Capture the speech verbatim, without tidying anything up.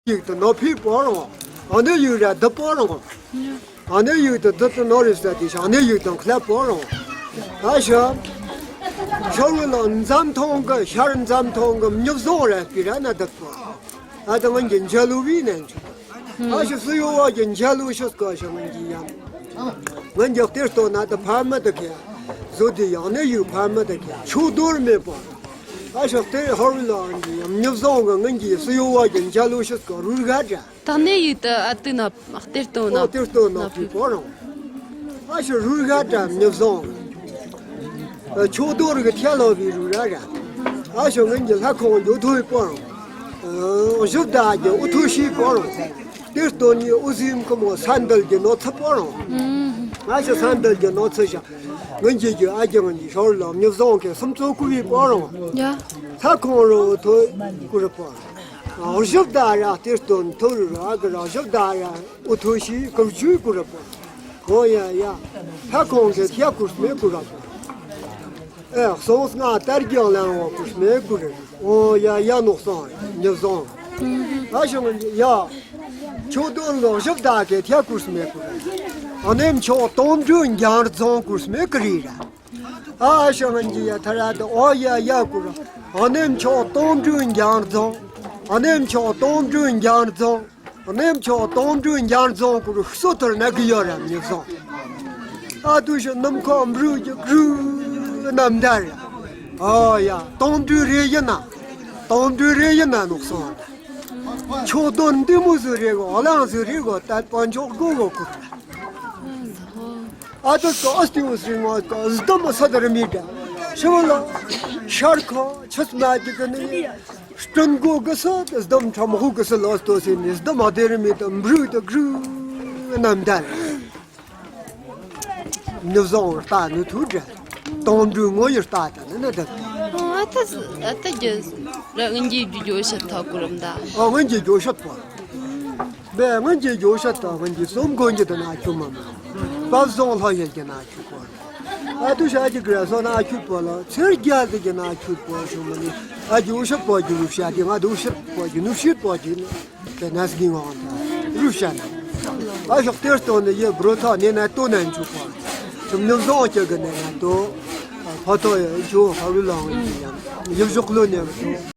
ཡིག་དེ་ནོར་ཕི་པོ་རང་། ཨ་ནི་ཡིག་ར་དི་པོ་རང་། ཨ་ནི་ཡིག་དེ་དི་དི་ནོར་རི་ས་དེ་ཤ་ཨ་ནི་ཡིག་དང་ཁ་ལ་པོ་རང་། ཨ་ཤ་ཤོར་བའི་ལ་འཛམ་ཐང་གི་ཤར་འཛམ་ཐང་གི་མྱི་བཟང་ར་སྤི་ར་ན་དི་པོ། ཨ་དི་ངན་གྱི་འཇལ་ལུ་བི་ནན་ཆུ། ཨ་ཤ་སུ་ཡོ་བ་གྱི་འཇལ་ལུ་ཤི་སྐོ་ཤ་ངན་གྱི་ཡང་། ངན་གྱི་གཏེར་སྟོན་ན་དི་ཕ་མི་དི་ཁེ། བཟོ་དི་ཡང་ནི་ཡུ་ཕ་མི་དི་ཁེ་ཆུ་དོར་མེད་པོ། ཨ་ཤ་གཏེར་ཧོར་ལ་ཡང་མྱི་བཟང་གི་ངན་གྱི་སུ་ཡོ་བ་གྱི་འཇལ་ལུ་ཤི་སྐོ་རུ་ར་དྲ། ད་ནི་ཡུ་དི་ཨ་དི་ན་གཏེར་སྟོན་ན། ཨོ་གཏེར་སྟོན་ན་ཕི་པོ་རང་། ཨ་ཤ་རུ་ར་དྲ་མྱི་བཟང་། ཆུ་དོར་གི་ཐལ་ལོ་བི་རུ་ར་ར། ཨ་ཤ་ངན་གྱི་ལྷ་ཁང་ཡོད་དོ་པོ་རང་། ཨ་ཞིབ་ད་གྱི་ཨུ་ཐུ་ཤི་པོ་རང་། གཏེར་སྟོན་ནི་ཨུ་ཟིམ་ཁོ་མོ་ས་འདུལ་གྱི་ནོ་ཚ་པོ་རང་། ཨ་ཤ་ས་འདུལ་གྱི་ནོ་ཚ་ཤ། ངན་གྱི་རྒྱུ་ཨ་རྒྱ་ངན་གྱི་ཞོར་ལ་མྱི་བཟང་གི་སུམ་ཚོ་ཀུ་བི་པོ་རང་། ཡ། ལྷ་ཁང་རུ་ཐོ་ཀུ་རུ་པོ་རང་། ཨ་ཞིབ་ད་ར་གཏེར་སྟོན་ཐོ་རུ་ར་གི་ར་ཞིབ་ད་ར་ཨུ་ཐུ་ཤི་ཀུ་ཇུ་ཀུ་རུ་པོ། ཨོ་ཡ་ཡ། ལྷ་ཁང་གི་ཐེ་ཀུར་སྨེ་ཀུ་ར་པོ། ཨེ་སོང་སྔ་དར་རྒྱང་ལང་བ་ཀུར་སྨེ་ཀུ་ར། ཨོ་ཡ་ཡ་ནོག་སོང་ཉི་བཟང་། ཨ་ཞང་ཡ། ཆུ་དོན་ལོག་ཞིབ་ད་གི་ཐེ་ཀུར་སྨེ་ཀུ་ར། ཨ་ནེམ་ཆོག་སྟོང་འབྲུ་འགྱང་རྫོང་ཀུར་སྨེ་ཀུ་རི་ར། ཨ་ཞང་ཡ་ཐ་ར་དི་ཨོ་ཡ་ཡ་ཀུ་ར། ཨ་ནེམ་ཆོག་སྟོང་འབྲུ་འགྱང་རྫོང་། ཨ་ནེམ་ཆོག་སྟོང་འབྲུ་འགྱང་རྫོང་། གནམ་ཆོག་སྟོང་འབྲུ་འགྱང་རྫོང་ཀུ་རུ་གསོ་ཐུར་ན་གི་ཡོ་ར་མྱི་བཟང་། ཨ་དུ་ཤི་ནམ་ཁོ་འབྲུ་གི་གུ་ནམ་དར། ཨོ་ཡ་སྟོང་འབྲུ་རེ་ཡིན་ན། སྟོང་འབྲུ་རེ་ཡིན་ན་ནོག་སོང་། ཆོག་དོན་འདི་མོ་ཟུ་རེ་གོ་ཨ་ལང་ཟུ་རེ་གོ་ཏད་པ་འཇོག་གོ་གོ་ཀུ། ཨ་དུ་སོ་ཨ་སྟི་ཨུ་སི་ངོ་ཏོ་སྡོམ་ས་དར་མི་དྲ། ཤི་བ་ལ་ཤར་ཁོ་ཆུ་སྣ་གི་གི་ནི། སྤྲིན་མགོ་གི་སི་སྡོམ་ཁྲམ་ཧུ་གི་སི་ལོ་སྟོ་སི་ནི་སྡོམ་ཨ་དེ་རི་མི་དང་འབྲུ་དང་གྲུ་རྣམ་དར། ནི་བཟང་ལྟ་ནི་ཐུ་དྲ། དང་འབྲུ་ངོ་ཡི་ལྟ་དང་ནི་ནི་དར། ཨ་ཏ་ཨ་ཏ་རྒྱུ་ར་ངན་གྱི་རྒྱུ་རྒྱུ་ཤ་ཐ་ཀུ་རམ་ད། ཨ་ངན་གྱི་རྒྱུ་ཤ་པོ། བས་ངན་གྱི་རྒྱུ་ཤ་ཐ་ངན་གྱི་སོམ་གོན་གྱི་དང་ན་ཁྱུ་མ་མ། པ་བཟང་ལྷ་ཡི་གྱི་ན་ཁྱུ་པོ། ཨ་དུ་ཤ་གི་གྲ་སོ་ན་ཁྱུ་པོ་ལ་ཚེར་རྒྱ་དེ་གྱི་ན་ཁྱུ་པོ་ཤུ་མ་ནི། ཨ་ཇུ་ཤ་པོ་ཇུ་ཤ་དེ་ང་དུ་ཤ་པོ་ཇུ་ནུ་ཤི་པོ་ཇུ་ནི། དེ་ནས་གི་ངང་ད་རུ་ཤ་ན། ཨ་ཤོག་གཏེར་སྟོན་ནི་ཡེ་བྲོ་ཐོ་ནི་ན་ཏོ་ནན་ཆུ་པོ། ཆུ་མི་བཟང་ཁྱེར་གི་ནི་ན་ཏོ། ཕ་ཐོ་ཡེ་ཇུ་ཧ་རུ་ལང་ཡེ་ཡང་ཡེ་ཞོག་ལོ་ནི་ཏོ།